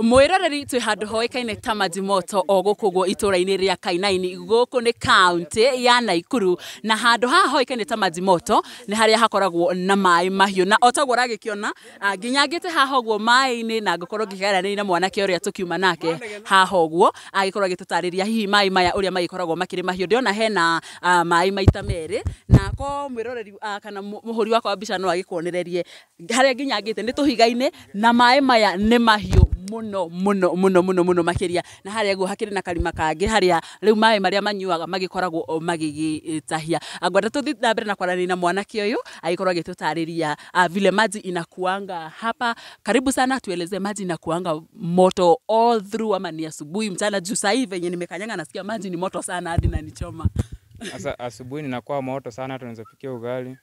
Mwiroreri, twi handu hoikaine ta Maji Moto o guku guo itũra-inĩ rĩa Kainaini. Gũkũ nĩ kaunti ya Naikuru, na handũ haha hoikaine ta Maji Moto nĩ harĩa hakoragwo na maĩ mahiũ, na o taguo ũragĩkĩona, nginyangĩte haha ũguo maĩ-inĩ na ngũkorwo ngĩgeranĩria na mwanake ũrĩa tũkiuma nake haha ũguo, agĩkorwo agĩtũtarĩria hihi maĩ maya ũrĩa magĩkoragwo makĩrĩ mahiũ. Ndĩrona hena maĩ maita merĩ, na ko mwĩroreri kana mũhũri wakwa wa mbica no agĩkuonererie harĩa nginyangĩte nĩ tũhiga-inĩ, na maĩ maya nĩ mahiũ mũno mũno mũno mũno mũno makĩria. Na harĩa guo hakĩrĩ na karima kangĩ harĩa rĩu maĩ marĩa manyuaga magĩkoragwo o magĩgĩtahia. Ngwenda tũthiĩ na mbere na kwaranĩria na mwanake ũyũ, agĩkorwo agĩtũtarĩria vile maji inakuanga hapa. Karibu sana, tueleze, maji inakuanga moto all through ama ni asubuhi, mchana? Juu sahii venye nimekanyanga nasikia maji ni moto sana hadi nanichoma. Sasa asubuhi ninakuwa moto sana, tunaweza pikia ugali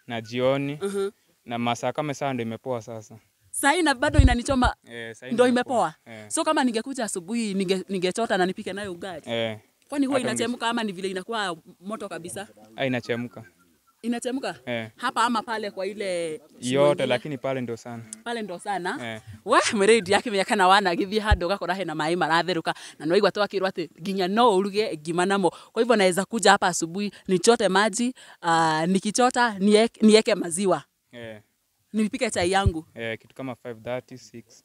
na jioni na masaa kama saa ndio imepoa sasa. Sahii na bado inanichoma? Eh, saa hii ndo imepoa? Eh. So kama ningekuja asubuhi ningechota na nipike nayo ugali? Eh. Kwani huwa Hata inachemka ama ni vile inakuwa moto kabisa? Ah, inachemka. Inachemka? Eh. Hapa ama pale kwa ile shimo Yote ingine? lakini pale ndio sana. Pale ndo sana? Eh. We mwĩrĩri, akĩmenya kana wanagithie handũ ũgakora hena maĩ maratherũka, na nĩwaigua twakĩrwo atĩ nginya no ũruge ngima namo. Kwa hivyo naweza kuja hapa asubuhi nichote maji, nikichota nieke maziwa, Eh. nipike chai yangu. Eh, kitu kama 5:30, 6.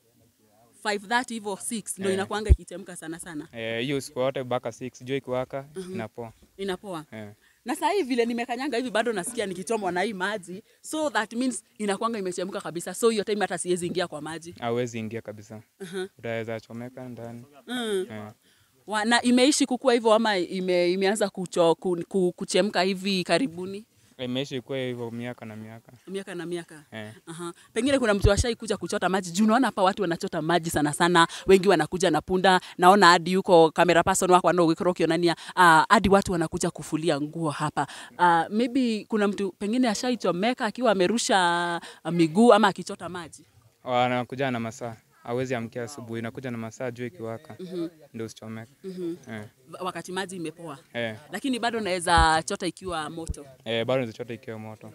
5:30 hivyo, 6 ndo Eh. inakuanga ikichemka sana sana? Eh, hiyo siku yote mpaka 6, jua ikiwaka inapoa. Inapoa? Eh. Na saa hii vile nimekanyanga hivi bado nasikia nikichomwa na hii maji, so that means inakuanga imechemka kabisa. So hiyo time hata siwezi ingia kwa maji? Hauwezi ingia kabisa. Utaweza chomeka ndani. Eh. Na imeishi kukua hivyo ama imeanza kuchemka hivi karibuni? Imeishi kuwa hivyo miaka na miaka. Miaka na miaka? Eh. Aha. Pengine kuna mtu ashai kuja kuchota maji? Juu unaona hapa watu wanachota maji sana sana, wengi wanakuja na punda. Naona hadi yuko camera person wako no ũgĩkorwo ũkĩonania hadi watu wanakuja kufulia nguo hapa. Maybe kuna mtu pengine ashaichomeka akiwa amerusha miguu ama akichota maji? Wanakuja na masaa. Hawezi amkia asubuhi, nakuja na masaa jua ikiwaka. Ndio usichomeke. Eh. Wakati maji imepoa? Eh. Lakini bado naweza chota ikiwa moto? Eh, bado unaweza chota ikiwa moto.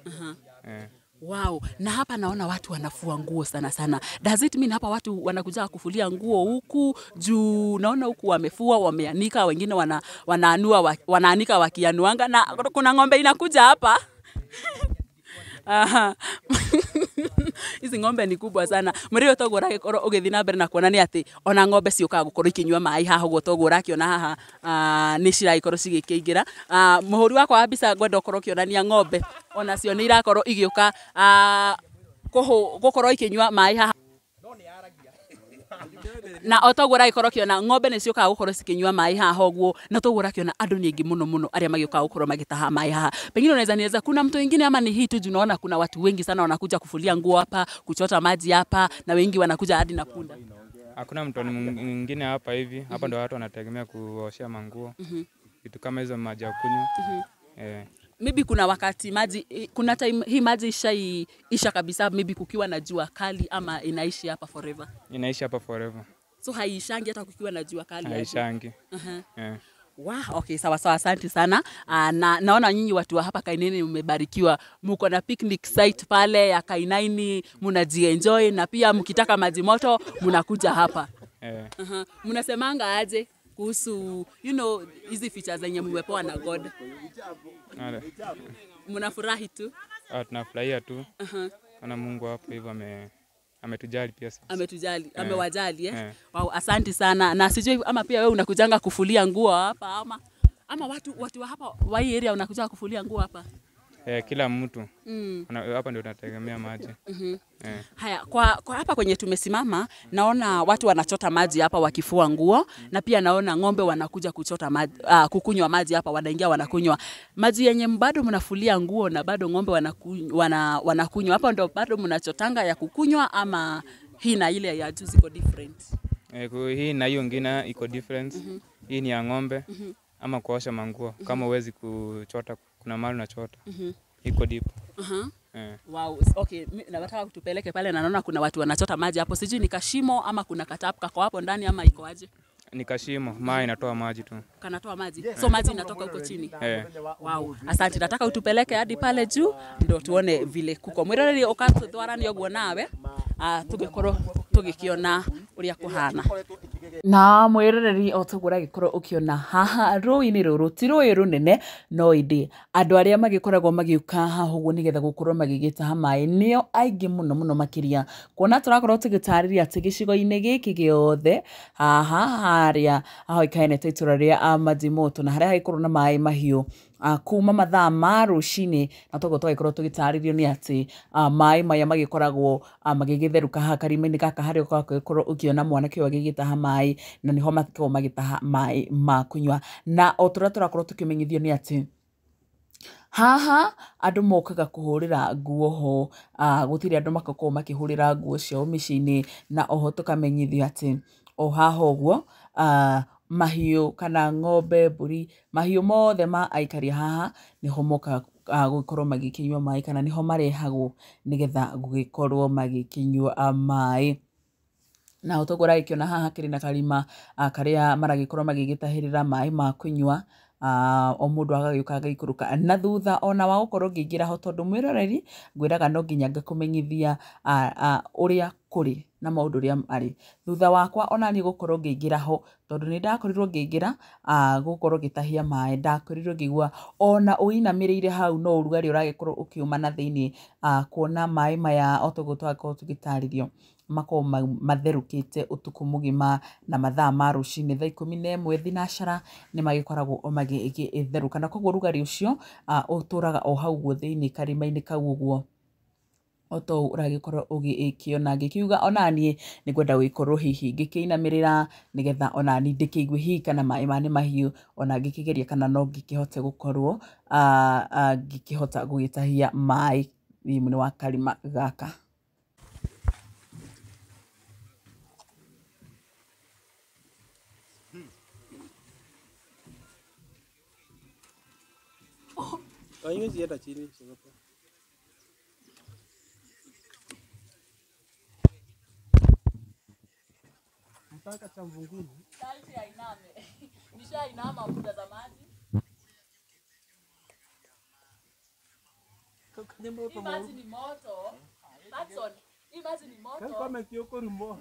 Eh. Wow, na hapa naona watu wanafua nguo sana sana. Does it mean hapa watu wanakuja kufulia nguo huku? Juu naona huku wamefua, wameanika, wengine wanaanika wakianuanga, na kuna ng'ombe inakuja hapa. Aha. Hizi ng'ombe ni kubwa sana. Mũrĩo toguo ũragĩkorwo ũgĩthiĩ na mbere na kuona nĩ atĩ ona ng'ombe ciũkaga gũkorwo ikĩnyua maĩ haha ũguo, toguo ũrakĩona haha, nĩ ciragĩkorwo cigĩkĩingĩra. Mũhũri wakwa wa mbica, ngwenda ũkorwo ũkĩonania ng'ombe onacio nĩ irakorwo igĩũka gũkorwo ikĩnyua maĩ haha, na o toguo ũragĩkorwo ũkĩona ng'ombe nĩ ciũkaga gũkorwo cikĩnyua maĩ haha ũguo, na toguo ũrakĩona andũ nĩ aingĩ mũno mũno arĩa magĩũkaga gũkorwo magĩtaha maĩ haha. Pengine unaweza nieleza kuna mtu wengine ama ni hii tu? Juu naona kuna watu wengi sana wanakuja kufulia nguo hapa, kuchota maji hapa, na wengi wanakuja hadi na punda. Hakuna mtu mwingine hapa hivi. Hapa ndio watu wanategemea kuoshea manguo. Vitu kama hizo, maji ya kunywa. Eh. Maybe kuna wakati maji, kuna time hii maji ishai isha kabisa, maybe kukiwa na jua kali, ama inaishi hapa forever? Inaishi hapa forever. So haiishangi hata kukiwa na jua kali aje? Haishangi. Eh. Wow, okay, sawa sawa, asante sana. Na naona nyinyi watu wa hapa Kainaini mmebarikiwa. Mko na picnic site pale ya Kainaini, mnajienjoy, na pia mkitaka maji moto mnakuja hapa. Eh. Mnasemanga aje kuhusu hizi features zenye mmepewa na God? Ale. Mnafurahi tu? Ah, tunafurahia tu. Kana Mungu hapo hivyo ametujali pia sisi. Ametujali, amewajali, eh? Eh. Wow, asante sana. Na sijui ama pia wewe unakujanga kufulia nguo hapa ama watu wa hapa wa hii area unakuja kufulia nguo hapa? Eh, kila mtu. Hapa ndio tunategemea maji. Eh. Haya, kwa hapa kwenye tumesimama naona watu wanachota maji hapa wakifua nguo, na pia naona ng'ombe wanakuja kuchota maji, kukunywa maji hapa, wanaingia wanakunywa maji yenye bado mnafulia nguo na bado ng'ombe wanakunywa hapa, ndo bado mnachotanga ya kukunywa ama hii na ile ya juu ziko different? Eh, hii na hiyo ingine iko difference. Hii ni ya ng'ombe ama kuosha manguo. Kama huwezi kuchota, kuna mahali unachota. Iko deep. Eh. Wow, okay, nataka tupeleke pale na naona kuna watu wanachota maji hapo. Sijui ni kashimo ama kuna katap kako hapo ndani ama iko aje? Ni kashimo, maji inatoa maji tu. Kanatoa maji. So maji inatoka huko chini. Eh. Wow, asante. Nataka utupeleke hadi pale juu ndo tuone vile kuko. Mwiroreri, ũkatũtwara nĩ ũguo nawe, tũgĩkorwo. Tũgĩkĩona ũrĩa kũhana. Na mwĩroreri o toguo ũragĩkorwo ũkĩona haha rũĩ-inĩ rũrũ ti rũĩ rũnene no ĩndĩ andũ arĩa magĩkoragwo magĩũka haha ũguo nĩgetha gũkorwo magĩgĩtaha maĩ nĩo aingĩ mũno mũno makĩria, kuona tũrakorwo tũgĩtarĩria atĩ gĩcigo-inĩ gĩkĩ gĩothe haha harĩa hahoĩkaine ta itũra rĩa Majimoto na harĩa hagĩkorwo na maĩ mahiũ kuma mathaa ma rũcinĩ, na toguo twagĩkorwo tũgĩtarĩrio nĩ atĩ maĩ maya magĩkoragwo magĩgĩtherũka haha karima-inĩ gaka harĩa ũgagĩkorwo ũkĩona mwanake ũyũ agĩgĩtaha maĩ, na nĩho makoragwo magĩtaha maĩ ma kũnyua. Na o tũrĩa tũrakorwo tũkĩmenyithio nĩ atĩ haha andũ mokaga kũhũrĩra nguo ho, gũtirĩ andũ makoragwo makĩhũrĩra nguo ciao mĩciĩ-inĩ, na oho tũkamenyithio atĩ o haha ũguo mahiũ kana ng'ombe, mbũri, mahiũ mothe ma aikari haha nĩho mokaga gũkorwo magĩkĩnyua maĩ kana nĩho marehagwo nĩgetha gũgĩkorwo magĩkĩnyua maĩ. Na ũtoguo ũragĩkĩona haha hakĩrĩ na karima karĩa maragĩkorwo magĩgĩtahĩrĩra maĩ ma kũnyua, o mũndũ agagĩũka agagĩikũrũka na thutha ona wa gũkorwo ngĩingĩra ho, tondũ mwĩroreri ngwĩraga no nginya ngakũmenyithia ũrĩa kũrĩ na maũndũ ũrĩa marĩ. Thutha wakwa ona niĩ gũkorwo ngĩingĩra ho, tondũ nĩ ndakorirwo ngĩingĩra gũkorwo ngĩtahia maĩ, ndakorirwo ngĩigua ona ũinamĩrĩire hau no ũrugarĩ ũragĩkorwo ũkiuma na thĩiniĩ, kuona maĩ maya o toguo twakorwo tũgĩtarĩrio makoragwo matherũkĩte ũtukũ mũgima, na mathaa ma rũcinĩ thaa 11 thinacara nĩ magĩkoragwo magĩtherũka, na koguo ũrugarĩ ũcio ũtũraga o hau ũguo thĩiniĩ karima-inĩ kau ũguo o ta ũũ ũragĩkorwo ũgĩkĩona. Ngĩkiuga onaniĩ nĩngwenda gũgĩkorwo hihi ngĩkĩinamĩrĩra nĩgetha onani ndĩkĩigue hihi kana maĩ maya nĩ mahiũ, ona ngĩkĩgeria kana no ngĩkĩhote gũkorwo ngĩkĩhota gũgĩtahia maĩ thĩinĩ wa karima gaka. Haiwezi enda chini. Mpaka cha mvunguni. Nishainama mtazamaji. Hii maji ni moto. Patson, hii maji ni moto. Kama kioko rumo.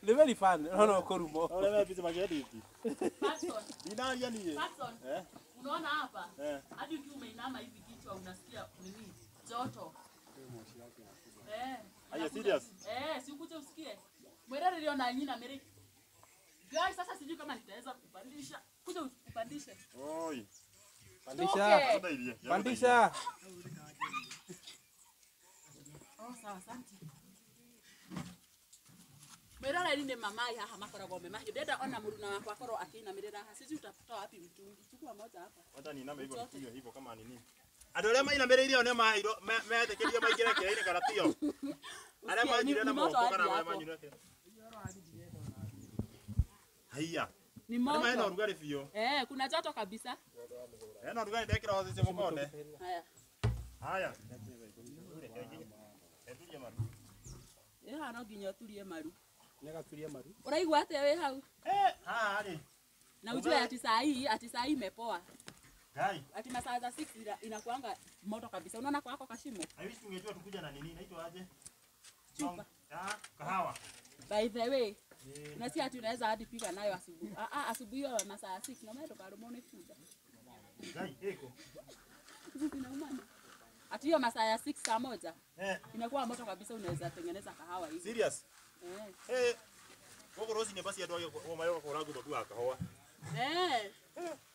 Ni very fun. No no korumo. Patson. Patson. Unaona hapa? Hadi ukiwa umeinama hivi kichwa unasikia nini? Joto. Are you serious? Si ukuje usikie. Mwerere na nyina mere. Guys, sasa sijui kama nitaweza kupandisha. Kuja upandishe. Oi. Pandisha. Pandisha. Oh, sawa, asante. Mwerere ni mama ya haha makoragwo me mahiũ. Ndenda ona mũruna wakwa akorwo akĩinamĩrĩra haha. Sijui utatoa wapi mtungi. Chukua moja hapa. Hata niname hivyo nikunywe hivyo kama nini. Andũ arĩa mainamĩrĩire o nĩo maheirwo metĩkĩrio maingĩre kĩrainĩ kana tio. Arĩa manyuire na moko kana arĩa manyuire kĩra. Haiya. Ni moto. Hena ũrugarĩ biũ. Kuna joto kabisa. Hena ũrugarĩ ndekĩra hothe mũkonde. Haya. Haya. Haha no nginya ũturie maru. Nĩgaturia maru. Ũraigua atĩa wĩ hau? Haha rĩ. Na ujue ati saa hii, ati saa hii imepoa. Gai. Ati masaa za 6 inakuanga moto kabisa. Unaona kwa hako kashimo? I wish tungejua tukuja na nini, inaitwa aje? Chupa. Kahawa. By the way, na si ati unaweza hadi pika nayo asubuhi. Asubuhi wa masaa 6 na mimi ndo kuja. Gai, eko. Zinaumana. Ati hiyo masaa ya 6 saa 1. Inakuwa moto kabisa, unaweza tengeneza kahawa hivi. Serious? Gogo rosi ni basi andũ o mayoka kũragu tondu wa kahawa.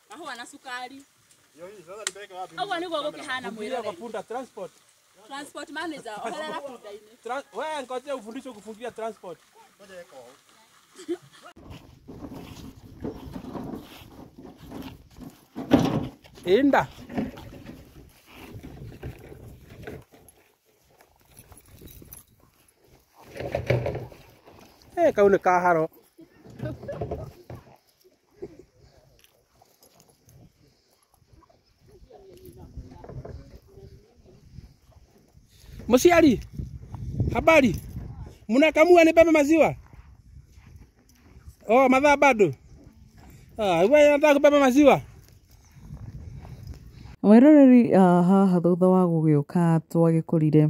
Kahawa na sukari. Yo hii sasa nipeleke wapi? Au niguo gũkĩhana mwĩrore. Kwa punda transport. Transport manager oherera punda-inĩ. Wewe ngoja ufundishwe kufungia transport. Ngoja eko. Inda. Kau nĩ kaharo. Msiali, habari? Mnakamua nibebe maziwa? Oh, madhaa bado. Ah, wewe unataka kubeba maziwa? Mwĩroreri, haha thutha wa gũgĩũka twagĩkorire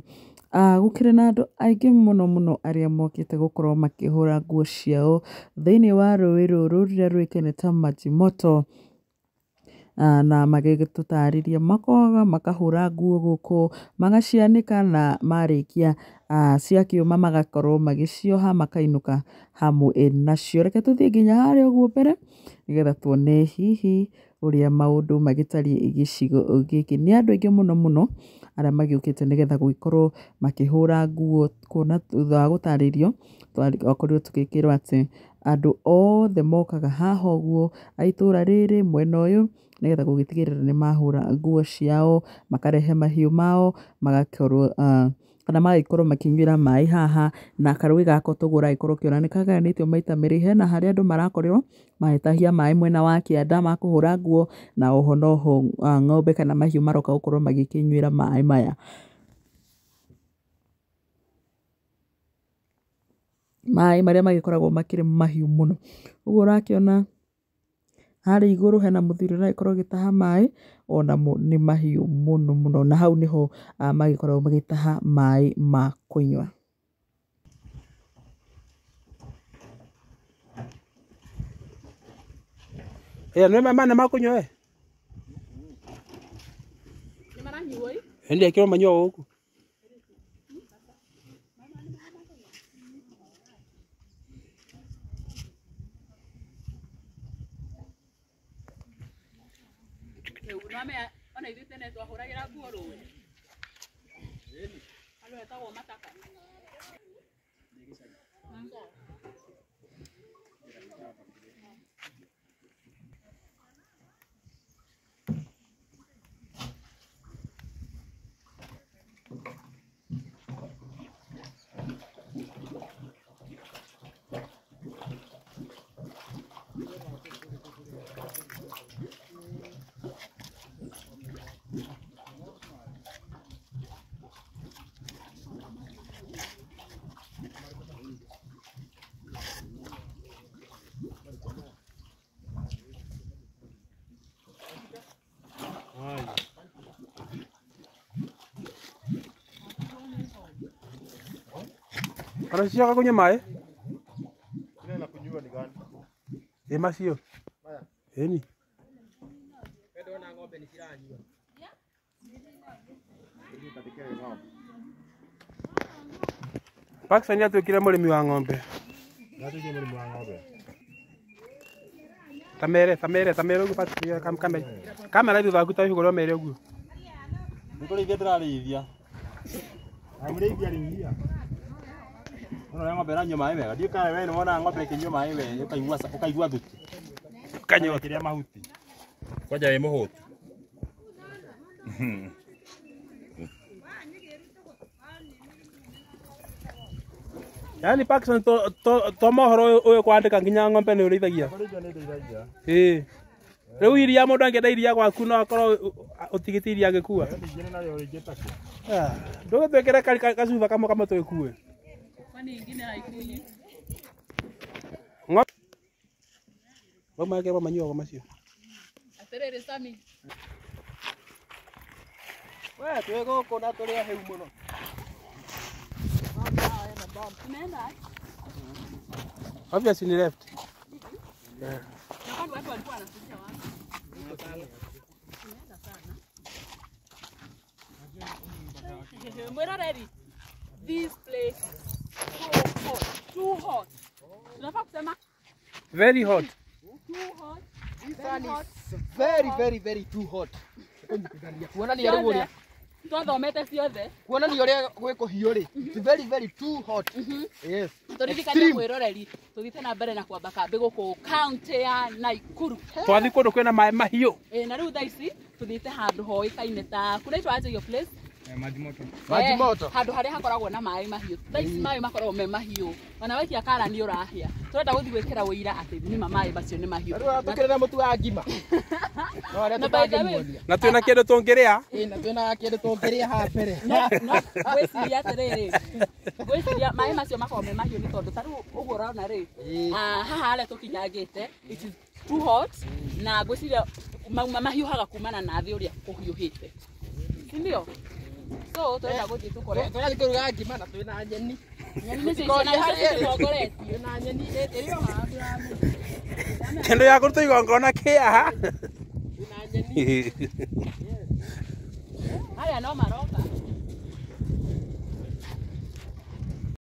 gũkĩrĩ na andũ aingĩ mũno mũno arĩa mokĩte gũkorwo makĩhũra nguo ciao thĩinĩ wa rũĩ rũrũ rũrĩa rũĩkaine ta Majimoto. Na magĩgĩtũtarĩria makoga makahũra nguo gũkũ magacianĩka na marĩkia ciakĩũma magakorwo magĩcioha makainũka hamwe nacio. Reke tũthiĩ nginya harĩa ũguo mbere nĩgetha tuone hihi ũrĩa maũndũ magĩtariĩ gĩcigo gĩkĩ. Nĩ andũ aingĩ mũno mũno arĩa magĩũkĩte nĩgetha gũgĩkorwo makĩhũra nguo, kuona thutha wa gũtarĩrio twakorirwo tũgĩkĩrwo atĩ andũ othe mokaga haha ũguo a itũra rĩrĩ mwena ũyũ nĩgetha gũgĩtigĩrĩra nĩ mahũra nguo ciao, makarehe mahiũ mao, magakorwo kana magagĩkorwo makĩnyuĩra maĩ haha. Na karũĩ gaka toguo ũragĩkorwo ũkĩona nĩ kagayanĩtio maita merĩ, hena harĩa andũ marakorirwo magĩtahia maĩ mwena wa kĩanda ma kũhũra nguo, na oho noho ng'ombe kana mahiũ maroka gũkorwo magĩkĩnyuĩra maĩ maya. Maĩ marĩa magĩkoragwo makĩrĩ mahiũ mũno. Ũguo ũrakĩona harĩa igũrũ hena mũthuri ũragĩkorwo agĩtaha maĩ onamo nĩ mahiũ mũno mũno, na hau nĩho magĩkoragwo magĩtaha maĩ ma kũnyua. Ĩ nĩ maĩ ma kũnyua we? Nĩ maranyuo ĩ? Ĩndĩ ekĩrwo manyuagwo gũkũ. Ona ithuĩ tene twahũragĩra nguo rũĩ. Handũ hetagwo Mataka. Ona cioka kũnyua maĩ? Ile na kunyua ni gani? Ĩ macio. Ĩni. Pakistan atuĩkire mũrĩmi wa ng'ombe. Ndatuĩkire mũrĩmi wa ng'ombe. Tamere tamere tamere ũguo Patrick kamera. Kamera thutha waku ta igũrũ mere ũguo. Nĩ kũrĩithia ndĩrarĩithia. Na mũrĩithia rĩithia. Ona ũrĩa ng'ombe ĩranyua maĩ wega. Ndiũĩ kana we nĩ wonaga ng'ombe ĩkĩnyua maĩ wega ũkaigua ũkaigua thuti. Kanyua. Ĩkĩrĩa mahuti. Kwanja wĩ mũhũtu. Yaani Pakistan to mohoro ũyũ kwandĩka nginya ng'ombe nĩ ũrĩithagia. Kũrĩithia nĩ ndĩithagia. Ĩĩ. Rĩu iria mũndũ angĩenda iria gwaku no akorwo ũtigĩte iria agĩkua. Ningĩ narĩo rĩngĩ takĩo. Ndũgĩtwĩkĩre gacuba kamwe kamwe tũgĩkue. Kwani ingine haikunywi? Mau mekĩrwo manyuagwo macio. Atĩrĩrĩ Sami. We twĩ gũkũ na tũrĩ ahĩu mũno. Tunaenda Obviously ni left. na kwani watu walikuwa wanafikia wapi? Tunaenda sana. Mwĩroreri, this place is so hot, too hot. Tunafaa kusema Very hot. too hot. This one is very very very too hot. Kuonania rĩu ũrĩa Twathomete ciothe. kuonania ũrĩa gwĩ kũhiũ rĩ. It's very very too hot. Yes. Tũririkanie mwĩroreri tũthiĩte na mbere na kwamba kambĩ gũkũ kaunti ya Naikuru. Twathiĩ kũndũ kwĩna maĩ mahiũ. Ĩ, na rĩu thaa ici tũthiĩte handũ hoĩkaine ta kunaitwa aje hiyo place? Majimoto. Majimoto. Handũ harĩa hakoragwo na maĩ mahiũ. Thaa ici maĩ makoragwo me mahiũ. Ona waikia kara nĩ ũrahĩa. Tũrenda gũthiĩ gwĩkĩra ũira atĩ nĩma maĩ macio nĩ mahiũ. Rĩu tũkĩrĩ na mũtu wa ngima. No arĩa Na by the way, tũtangĩmuonia. Na twĩna kĩndũ tũngĩrĩa. Ĩ na twĩna kĩndũ tũngĩrĩa haha mbere. No ngwĩciria atĩrĩrĩ, ngwĩciria maĩ macio makoragwo me mahiũ nĩ tondũ ta rĩu ũguo ũrona rĩ, haha harĩa tũkinyangĩte, it is Too hot na ngwĩciria mahiũhaga kumana na thĩ ũrĩa kũhiũhĩte. Si ndio? So tũrenda gũthiĩ tũkore. Tũrathiĩ kũruga ngima na twĩna nyeni. Nyeni nĩcio icio na nĩcio tũtongoretie. Twĩna nyeni ĩrĩ o haha twĩna Kĩndũ ya kũruta igongona kĩaha. nyeni. Haya no maroka.